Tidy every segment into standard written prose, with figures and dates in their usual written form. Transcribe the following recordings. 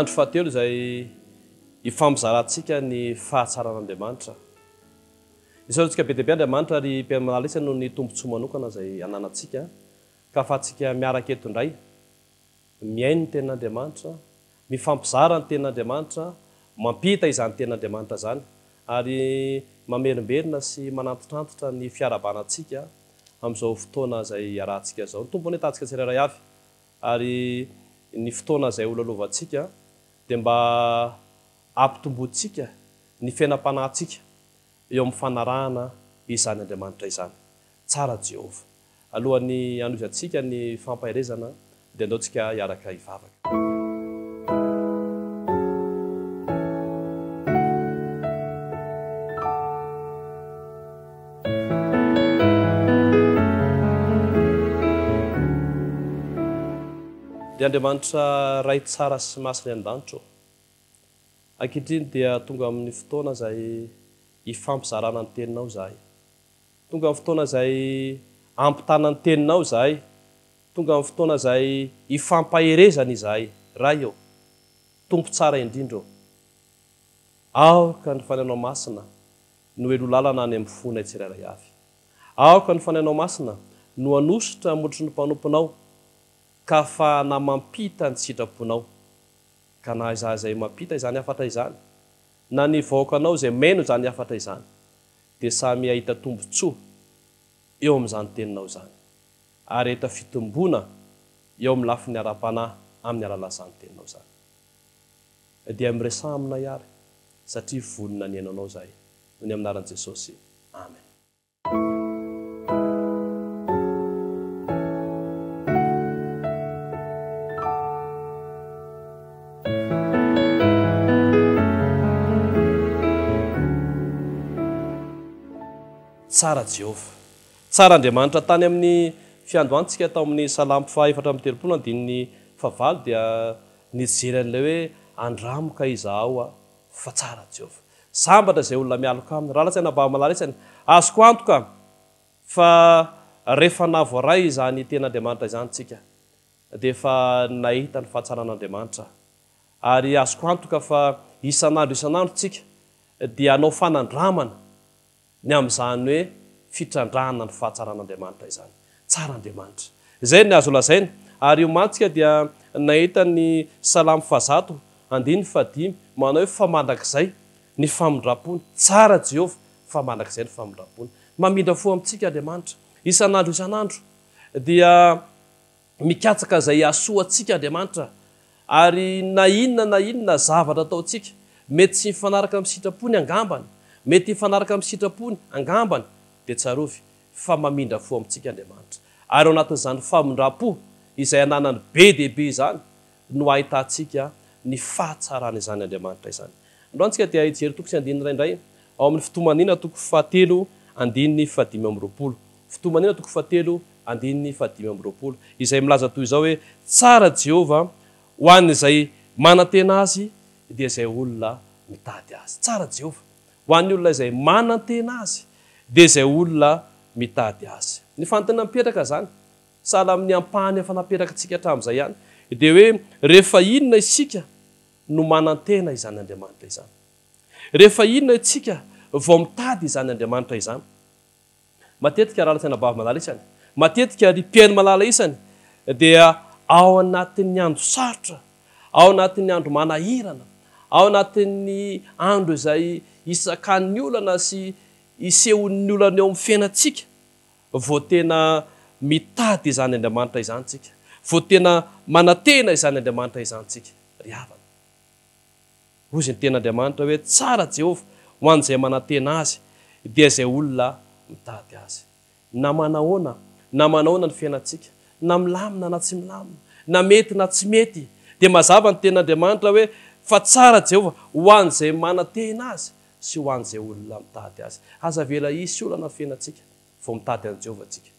Andro fahatelo izay hifampizarantsika ny fahatsaran'Andriamanitra. Isaorantsika be dia be Andriamanitra ry mpiara-malala isany noho ny tombontsoa manokana izay ananantsika ka ahafahantsika miaraka eto indray mihaino ny tenin'Andriamanitra, mifampizara ny tenin'Andriamanitra, mampita izany tenin'Andriamanitra izany ary mamerimberina sy manantitrantitra ny fiarahabana antsika amin'izao fotoana izay iarahantsika izao. Ny Tompo anie tahantsika tsirairay avy ary ny fotoana izay holalovantsika dia mba hampitomboantsika ny fiainam-panahintsika eo amin'ny fanarahana izany Andriamanitra izany. Tsara Jehovah. Alohan'ny hanohizantsika ny fampaherezana dia andao tsika hiaraka hivavaka. Ry Andriamanitra Ray tsara sy masina any an-danitra ô, ankehitriny dia tonga amin'ny fotoana izay hifampizarana ny Teninao izahay. Tonga amin'ny fotoana izay hampitana ny Teninao izahay. Tonga amin'ny fotoana izay hifampaherezana izahay. Ray ô, Tompo tsara indrindra ô, aoka ny Fanahinao Masina no heloa lalana any amin'ny fonay tsirairay avy. Aoka ny Fanahinao Masina no hanosotra motro ny mpanomponao ka hafahana mampita ny sitraponao. Ka na izaho izay mampita izany hafatra izany, na ny vahoakanao izay mino izany hafatra izany, dia samy hahita tombontsoa eo amin'izany teninao izany, ary hahita fitomboana eo amin'ny lafiny ara-panahy amin'ny alalan'izany teninao izany. Dia miresaha aminay àry, satria vonona ny hihaino anao izahay. Noho ny amin'ny anaran'i Jesosy. Amen. Tsara Jehovah. Tsara Andriamanitra. Tany amin'ny fiandohantsika tao amin'ny Salamo faha 34 andininy fahavalo dia nijery an'ilay hoe andramo ka izahao aho fa tsara Jehovah. Sambatra izay olona mialoka aminy. Rahalahy sy anabavy malala isany, azoko antoka fa rehefa nahavoaray izany tenin'Andriamanitra izany tsika dia efa nahita ny fahatsaran'Andriamanitra ary azoko antoka fa isan'andro isan'andro tsika dia hanao fanandramana ny amin'izany hoe fitrandrahana ny fahatsaran'Andriamanitra izany. Tsara Andriamanitra. Izay ny azo lazaina. Ary omaly-tsika dia nahita ny Salamo fahazato, andininy fahadimy, manao hoe fa mandrakizay ny famindram-pony. Tsara Jehovah, fa mandrakizay ny famindram-pony. Mamindra fo amintsika Andriamanitra. Isan'andro isan'andro dia Mikatsaka izay hahasoa antsika Andriamanitra, ary na inona na inona zavatra ataontsika, mety tsy mifanaraka amin'ny sitrapony angambany, mety hifanaraka amin'ny sitrapony angambany, dia tsarovy fa mamindra fo amintsika Andriamanitra. Ary ao anatin'izany famindram-po izay ananany be dia be izany no ahitantsika ny fahatsaran'izany Andriamanitra izany. Androany isika dia hijery toko sy andininy iray indray ao amin'ny Fitomanina toko fahatelo andininy fahadimy amby 20. Fitomanina toko fahatelo andininy fahadimy amby 20, izay milaza toy izao hoe, Tsara Jehovah ho an'izay manantena Azy, dia izay olona mitady Azy. Tsara Jehovah ho an'ny olona izay manantena Azy, dia izay olona mitady Azy. Ny fanontaniana mipetraka izany, sahala amin'ny ampahany efa napetrakitsika hatramin'izay ihany, dia hoe, rehefa inona isika no manantena izany Andriamanitra izany? Rehefa inona isika vao mitady izany Andriamanitra izany? Matetika rahalahy sy anabavy malala isany, matetika ry mpihaino malala isany dia ao anatin'ny andro sarotra, ao anatin'ny andro manahirana, ao anatin'ny andro izay isakan'ny olana sy isehoan'ny olana eo amin'ny fiainantsika vao tena mitady izany Andriamanitra izany tsika, vao tena manantena izany Andriamanitra izany tsika ry havana. Hozy ny tenin'Andriamanitra hoe, Tsara Jehovah ho an'izay manantena Azy, dia izay olona mitady Azy. Na manahoana na manahoana ny fiainantsika, na milamina na tsy milamina, na mety na tsy mety, dia mazava ny tenin'Andriamanitra hoe, Fa tsara Jehovah ho an'izay manantena Azy sy ho an'izay olona mitady Azy. Aza avela hisy olana ny fiainantsika vao mitady an'i Jehovah isika.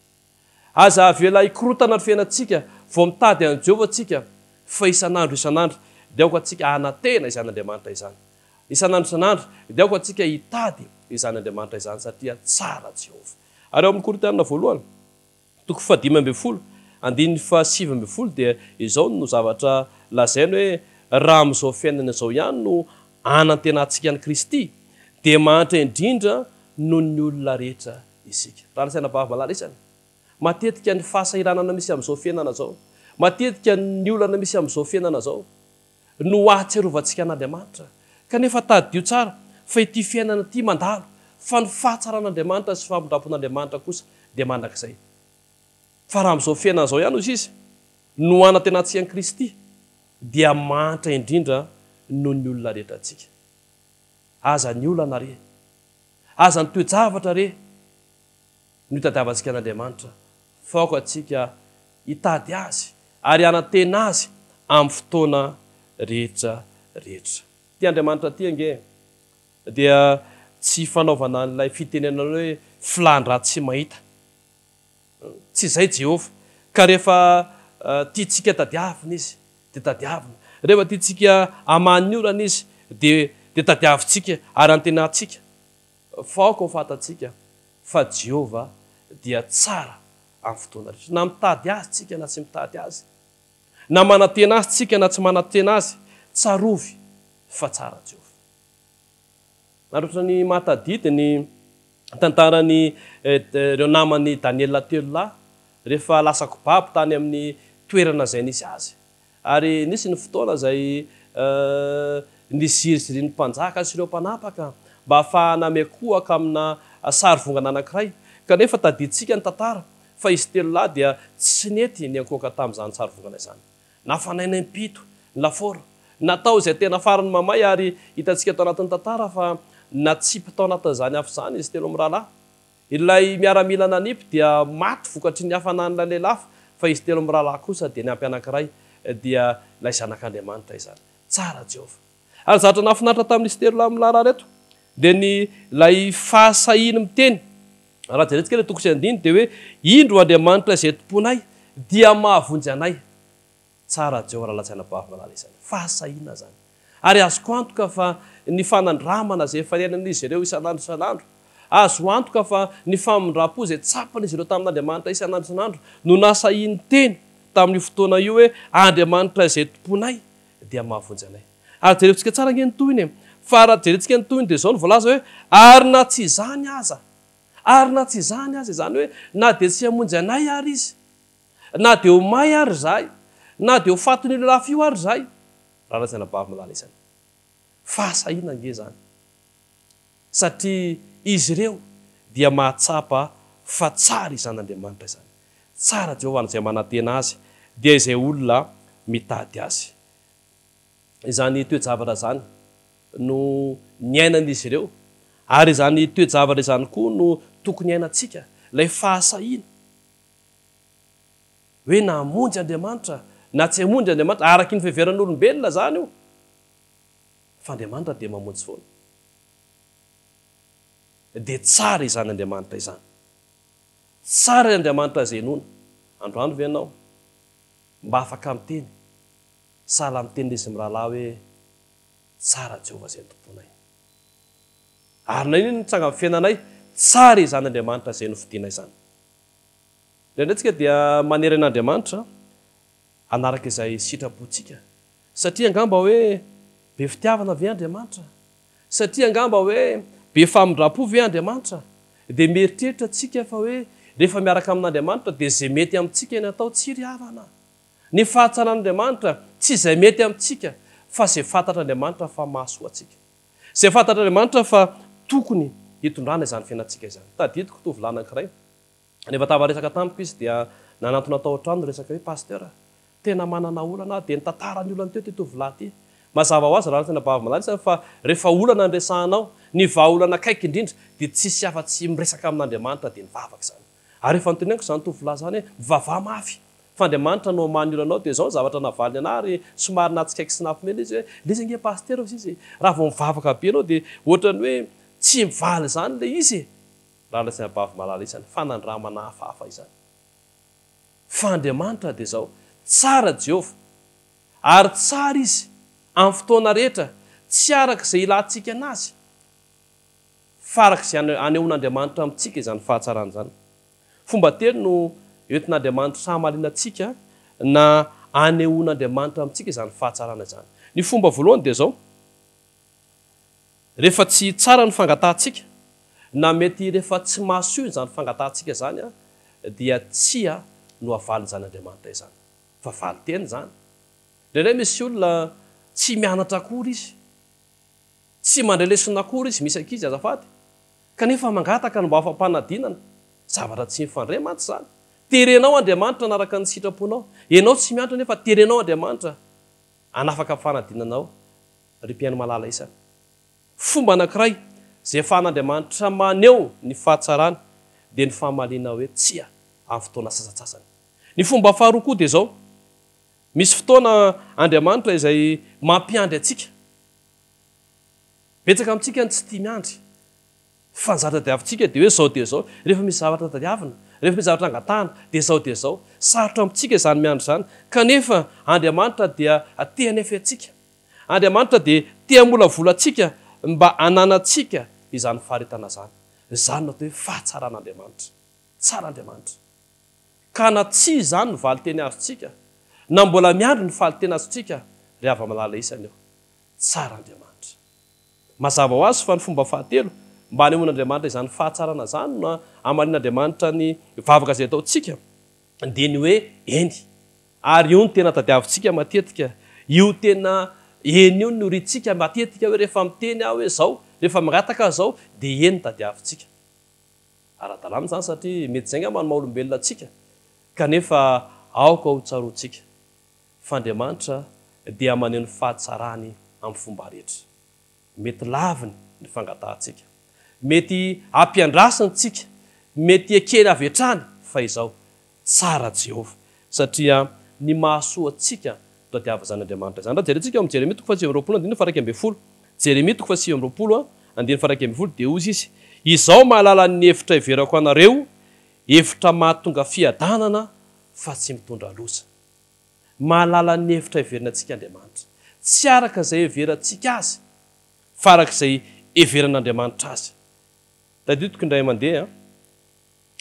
Aza avela hikorontana ny fiainantsika vao mitady an'i Jehovah isika, fa isan'andro isan'andro dia aoka antsika hanantena izany Andriamanitra izany. Isan'andro isan'andro dia aoka antsika hitady izany Andriamanitra izany, satria tsara Jehovah. Ary ao amin'ny Korintiana voalohany, toko fahadimy ambin'ny folo, andininy fahasivy ambin'ny folo dia izao no zavatra lazainy hoe, Raha amin'izao fiainana izao ihany no anantenantsika an'i Kristy, dia mahantra indrindra noho ny olona rehetra isika. Rahalahy sy anabavy malala isany, matetika ny fahasahiranana misy amin'izao fiainana izao, matetika ny olana misy amin'izao fiainana izao, no ahatsiarovantsika an'Andriamanitra. Kanefa tadidio tsara fa ity fiainana ity mandalo, fa ny fahatsaran'Andriamanitra sy famindrampon'Andriamanitra kosa dia mandrakizay. Fa raha amin'izao fiainana izao ihany, hoy izy, no anantenantsika an'i Kristy, dia mahantra indrindra noho ny olona rehetra antsika. Aza ny olana re, aza ny toe-javatra re no itadiavantsika an'Andriamanitra, fa aoka antsika hitady Azy ary hanantena Azy amin'ny fotoana rehetra rehetra. Ity Andriamanitra ity ange dia tsy fanaovana an'ilay fitenenana hoe filàn-dratsy tsy mahita. Tsy izay Jehovah. Ka rehefa tiantsika tadiavina Izy, dia tadiavina. Rehefa tiantsika hamaha ny olana Izy, dia dia tadiavintsika ary antenaintsika. Fa aoka ho fantatsika fa Jehovah dia tsara amin'ny fotoana rehetra. Na mitady Azy tsika na tsy mitady Azy, na manantena Azy tsika na tsy manantena Azy, tsarovy fa tsara Jehovah. Narotra ny mahatadidy ny tantaran'ny ireo naman'i Daniela telo lahy rehefa lasa kobabo tany amin'ny toerana izay nisy azy. Ary nisy ny fotoana izay nizirizirian'ny mpanjaka sy ireo mpanapaka mba hahafahana miankohoka amina sarivongana anankiray. Kanefa tadidintsika ny tantara fa izy telo lahy dia tsy nety niankohoka tamin'izany sarivongana izany. Nafanaina impito ny lafaoro. Natao izay tena farany mamay ary hitantsika tao anatin'ny tantara fa natsipy tao anatin'izany afo izany izy telo mirahalahy. Ilay miaramila nanipy dia maty vokatry ny hafanan'ilay lelafo fa izy telo mirahalahy kosa dia niampy anankiray dia ilay Zanak'Andriamanitra izany. Tsara Jehovah. Ary zavatra nahafinaritra tamin'izy telo lahy mirahalahy ireto dia ny ilay fahasahiany miteny. Raha jerentsika ilay toko sy andininy dia hoe indro Andriamanitra izay tomponay dia mahavonjy anay. Tsara Jehovah rahalahy tsy anabavy malala izany. Fahasahiana izany. Ary azoko antoka fa ny fanandramana izay efa niainan'izy ireo isan'andro isan'andro, azo antoka fa ny famindram-po izay tsapan'izy ireo tamin'Andriamanitra isan'andro isan'andro no nahasahiany niteny tamin'io fotoana io hoe Andriamanitra izay tomponay dia mahavonjy anay. Ary jerevintsika tsara ange ny tohiny e. Fa raha jerentsika ny tohiny dia izao no voalaza hoe ary na tsy izany aza, ary na tsy izany aza, izany hoe na dia tsy hamonjy anay ary Izy, Na dia ho may ary izahay, na dia ho fatin'io lelafo io ary izahay, rahalahy sy anabavy malala isany. Fahasahiana ange izany, satria izy ireo dia mahatsapa fa tsara izany Andriamanitra izany. Tsara Jehovah an'izay manantena Azy, dia izay olona mitady Azy. Izany toe-javatra izany no niainan'izy ireo, ary izany toe-javatra izany koa no tokony hiainantsika, ilay fahasahiana. Hoe na hamonjy Andriamanitra na tsy hamonjy Andriamanitra, araky ny fiheveran'olombelona izany io, fa Andriamanitra dia mamonjy foana. Dia tsara izany Andriamanitra izany. Tsara ilay Andriamanitra izay inoana. Androany ve ianao mba afaka miteny, sahala amin'ny tenin'izy mirahalahy hoe, Tsara Jehovah izay nitompoanay. Ary na inona inona mitranga amin'ny fiainanay, tsara izany Andriamanitra izay nofidina izany. Indraindray tsika dia manery an'Andriamanitra hanaraka izay sitrapontsika. Satria angamba hoe be fitiavana ve Andriamanitra? Satria angamba hoe be famindram-po ve Andriamanitra? Dia mieritreritra tsika fa hoe rehefa miaraka amin'Andriamanitra dia izay mety amintsika ny atao. Tsia ry havana. Ny fahatsaran'Andriamanitra tsy izay mety amintsika fa izay fantatr'Andriamanitra fa mahasoa antsika. Izay fantatr'Andriamanitra fa tokony hitondrana izany fiainantsika izany. Tadidiko tovolahy anankiray. Rehefa tafaresaka tamiko izy dia nanantona tao an-trano niresaka hoe Pasteur, tena manana olana aho. Dia nitantara ny olany teo ity tovolahy ity. Mazava ho azy raha tena bavy malala izy fa rehefa olana no resahanao, ny vahaolana akaiky indrindra dia tsisy afa-tsy miresaka amin'Andriamanitra dia nivavaka izany. Ary rehefa noteneniko izany tovolahy izany hoe mivavaha mafy fa Andriamanitra no hamaha ny olanao dia izao ny zavatra navaliny anah ary somary nahatsikaiky sy nampiomehy ilay izy hoe ilay izy ange Pasteur hozy izy raha vao mivavaka be ianao dia ohatran'ny hoe tsy mivaly izany ilay izy e! Rahalahy sy anabavy malala isany, fanandramana hafahafa izany. Fa Andriamanitra dia izao, tsara Jehovah, ary tsara Izy amin'ny fotoana rehetra, tsy araka izay ilantsika an'Azy, fa araka izay anehoan'Andriamanitra amintsika izany fahatsarana izany. Fomba telo no entin'Andriamanitra hamaliana antsika na anehoan'Andriamanitra amintsika izany fahatsarana izany. Ny fomba voalohany dia izao, rehefa tsy tsara ny fangatahantsika, na mety rehefa tsy mahasoa izany fangatahantsika izany, dia tsia no havalin'izany Andriamanitra izany. Fa valin-teny izany. Indraindray misy olona tsy mianatra akory izy, tsy mandray lesona akory izy, misy ankizy azafady, kanefa mangataka ny mba ho afa-panadinana. Zavatra tsy mifandray mantsy izany. Terenao Andriamanitra hanaraka ny sitraponao. Ianao tsy mianatra nefa terenao Andriamanitra hanafaka fanadinanao, ry mpihaino malala isany. Fomba anankiray izay afahan'Andriamanitra maneho ny fahatsarany dia ny famaliana hoe tsia amin'ny fotoana sasantsasany. Ny fomba faharoa koa dia izao, misy fotoana Andriamanitra izay mampiandry antsika. Betsaka amintsika ny tsy tia miandry. Fa ny zavatra tadiavintsika dia hoe izao dia izao. Rehefa misy zavatra tadiavina, rehefa misy zavatra angatahana, dia izao dia izao. Sarotra amintsika izany miandry izany. Kanefa Andriamanitra dia te hanefy antsika. Andriamanitra dia te hamolavola antsika mba hananantsika izany faharetana izany. Izany no atao hoe fahatsaran'Andriamanitra. Tsara Andriamanitra. Ka na tsy izany ny valinteny azontsika, na mbola miandry ny falinteny azontsika, ry hava-malala isany ô, tsara Andriamanitra. Mazava ho azy fa ny fomba fahatelo mba hanehoan'Andriamanitra izany fahatsarana izany na hamalian'Andriamanitra ny vavaka izay ataontsika dia ny hoe eny. Ary io no tena tadiavintsika matetika, io tena eny io no irintsika matetika hoe rehefa miteny aho hoe izao, rehefa mangataka aho izao dia eny no tadiavintsika. Ara-dalàna izany satria mety izay angamba no maha olombelona antsika kanefa aoka ho tsaroantsika fa Andriamanitra dia maneho ny fahatsarany amin'ny fomba rehetra. Mety laviny ny fangatahantsika. Mety hampiandrasiny tsika. Mety ekeny avy hatrany fa izao, tsara Jehovah, satria ny mahasoa antsika no tadiavin'izany Andriamanitra izany. Raha jerentsika ao amin'ny Jeremia toko faha-29 andininy faha-11, Jeremia toko faha-29 andininy faha-11 dia hozy izy, Izaho mahalala ny hevitra heverako anareo, hevitra mahatonga fiadanana fa tsy mitondra loza. Mahalala ny hevitra heverina antsika Andriamanitra. Tsy araka izay heverantsika Azy, fa araka izay heveran'Andriamanitra Azy. Tadidiko indray mandeha,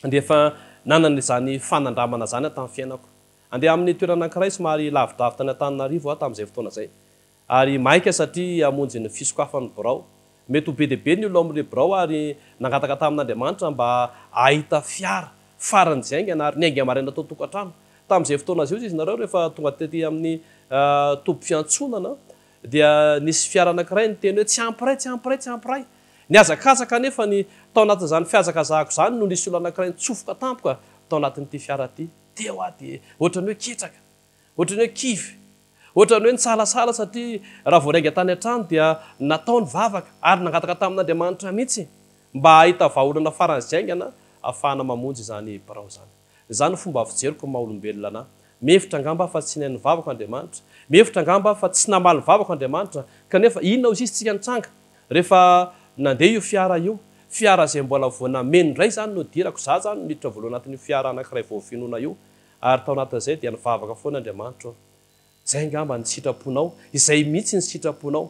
dia efa nanana izany fanandramana izany aho tamin'ny fiainako. Handeha amin'ny toerana anankiray somary lavidavitra any Antananarivo aho tamin'izay fotoana izay. Ary maika satria hamonjy ny fisokafan'ny birao. Mety ho be dia be ny olona ao amin'ilay birao ary nangataka tamin'Andriamanitra mba hahita fiara faran'izay haingana ary niainga maraina tao an-tokantrano. Tamin'izay fotoana izay hozy izy nareo rehefa tonga tety amin'ny toby fiantsonana dia nisy fiara anankiray niteny hoe tsy ampy iray, tsy ampy iray, tsy ampy iray. Nihazakazaka anefa ny tao anatin'izany fihazakazahako izany no nisy olona anankiray nitsofoka tampoka tao anatin'ity fiara ity. Teo aho dia ohatran'ny hoe ketraka. Ohatran'ny hoe kivy. Ohatran'ny hoe nisalasala satria raha vao niainga tany an-trano dia natao ny vavaka ary nangataka tamin'Andriamanitra mihitsy mba hahita vahaolana faran'izay haingana ahafahana mamonjy izany birao izany. Izany no fomba fijeriko ny maha olombelona anà. Mihevitra angamba aho fa tsy nihaino ny vavako Andriamanitra. Mihevitra angamba aho fa tsy namaly ny vavako Andriamanitra. Kanefa inona hozy izy tsika nitranga rehefa nandeha io fiara io? Fiara izay mbola vao nameno indray izany no nidirako. Izaho izany no niditra voalohany anatin'io fiara anankiray vao finoana io. Ary tao anatin'izay dia nivavaka foana Andriamanitra ô, izay angamba ny sitraponao, izay mihitsy ny sitraponao,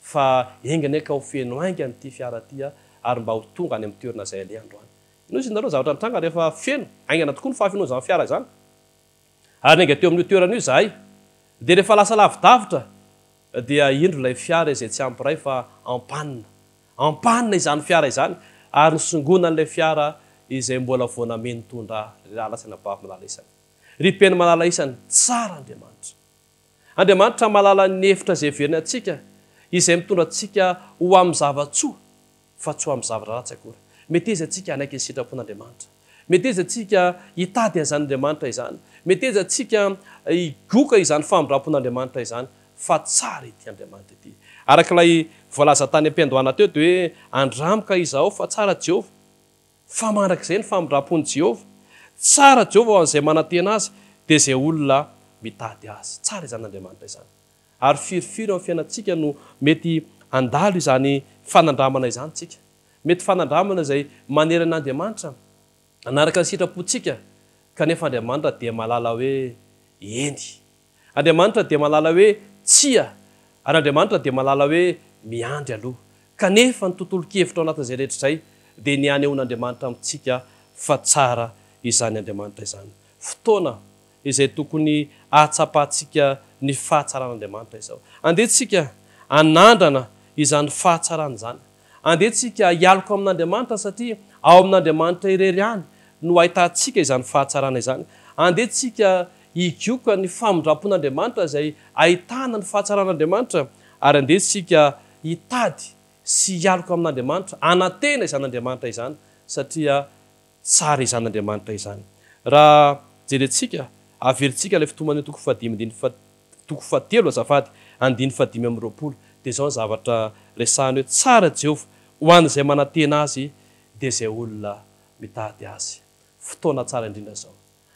fa enga anie ka ho feno haingana ity fiara ity aho ary mba ho tonga any amin'ny toerana izay aleha androany. Inona hozy nareo zavatra nitranga rehefa feno haingana tokoa ny fahafenoan'izany fiara izany? Ary niainga teo amin'io toerana io izahay. Dia rehefa lasa lavidavitra dia indro ilay fiara izay tsy ampy iray fa en panne. En panne izany fiara izany ary nisongona an'ilay fiara izay mbola vao nameno nitondra ahy, ry rahalahy sy anabavy malala isany. Ry mpeno malala isany, tsara Andriamanitra. Andriamanitra mahalala ny hevitra izay heveriny antsika, izay mitondra antsika ho amin'ny zava-tsoa fa tsy ho amin'ny zavatra ratsy akory. Meteza antsika hanaiky ny sitrapon'Andriamanitra. Meteza antsika hitady an'izany Andriamanitra izany. Meteza antsika higoka izany famindram-pon'Andriamanitra izany fa tsara ity Andriamanitra ity. Araka ilay voalaza tany am-piandohana teo dia hoe andramo ka izahao fa tsara Jehovah. Fa mandrakizay ny famindram-pon'i Jehovah. Tsara Jehovah ho an'izay manantena azy, dia izay olona mitady azy. Tsara izany Andriamanitra izany. Ary firifiry eo amin'ny fiainantsika no mety handalo izany fanandramana izany tsika. Mety fanandramana izay manery an'Andriamanitra hanaraka ny sitrapontsika, kanefa Andriamanitra dia mahalala hoe eny. Andriamanitra dia mahalala hoe tsia, ary Andriamanitra dia mahalala hoe miandry aloha. Kanefa ny tontolon-kevitra ao anatin'izay rehetra izay dia ny hanehoan'Andriamanitra amintsika fa tsara izany Andriamanitra izany. Fotoana izay tokony hahatsapantsika ny fahatsaran'Andriamanitra izao. Andeha tsika hanandrana izany fahatsarana izany. Andeha tsika hialoka amin'Andriamanitra satria ao amin'Andriamanitra irery ihany no ahitantsika izany fahatsarana izany. Andeha tsika higioka ny famindram-pon'Andriamanitra izay ahitana ny fahatsaran'Andriamanitra ary andeha tsika hitady sy hialoka amin'Andriamanitra, hanantena izany Andriamanitra izany satria tsara izany Andriamanitra izany. Raha jerentsika, averintsika ilay fitomaniana toko fahadimy andininy faha, toko fahatelo azafady, andininy fahadimy amby 20, dia izao ny zavatra resahiny hoe tsara Jehovah ho an'izay manantena Azy, dia izay olona mitady Azy. Fotoana tsara indrindra izao.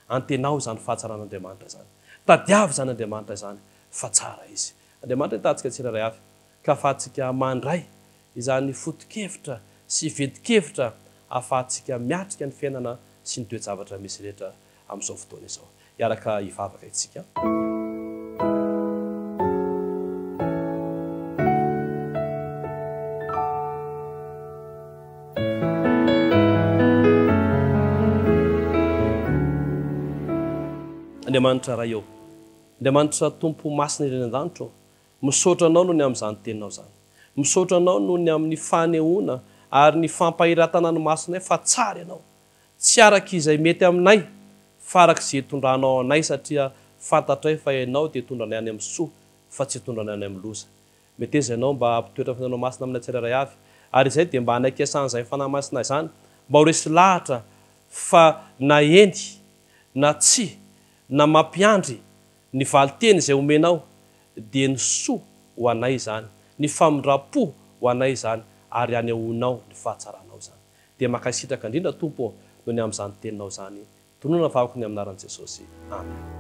Antenao izany fahatsaran'Andriamanitra izany. Tadiavo izany Andriamanitra izany fa tsara Izy. Andriamanitra hitahantsika tsirairay avy ka ahafahantsika mandray izany foto-kevitra sy ventin-kevitra ahafahantsika miatrika ny fiainana sy ny toe-javatra misy rehetra amin'izao fotoana izao. Hiaraka hivavaka isika. Andriamanitra Ray ô, Andriamanitra Tompo Masina indrindra an-danitra ô, Misaotra Anao noho ny amin'izany Teninao izany. Misaotra Anao noho ny amin'ny fanehoana ary ny fampahiratana ny masonay fa tsara Ianao. Tsy araka izay mety aminay fa araka izay itondranao anay satria fantatray fa Ianao dia hitondra anay any amin'ny soa fa tsy hitondra anay any amin'ny loza. Meteza Ianao mba hampitoetra ny Fanahinao Masina aminay tsirairay avy ary izay dia mba hanaiky hiasan'izany Fanahy Masina izany mba ho resy lahatra fa na eny na tsia na mampiandry Ny valinteny izay omenao dia ny soa ho anay izany, ny famindram-po ho anay izany ary anehoanao ny fahatsaranao izany. Dia mankasitraka indrindra Tompo ô noho ny amin'izany teninao izany. Tononana vavako ny amin'ny anaran'i Jesosy. Amen.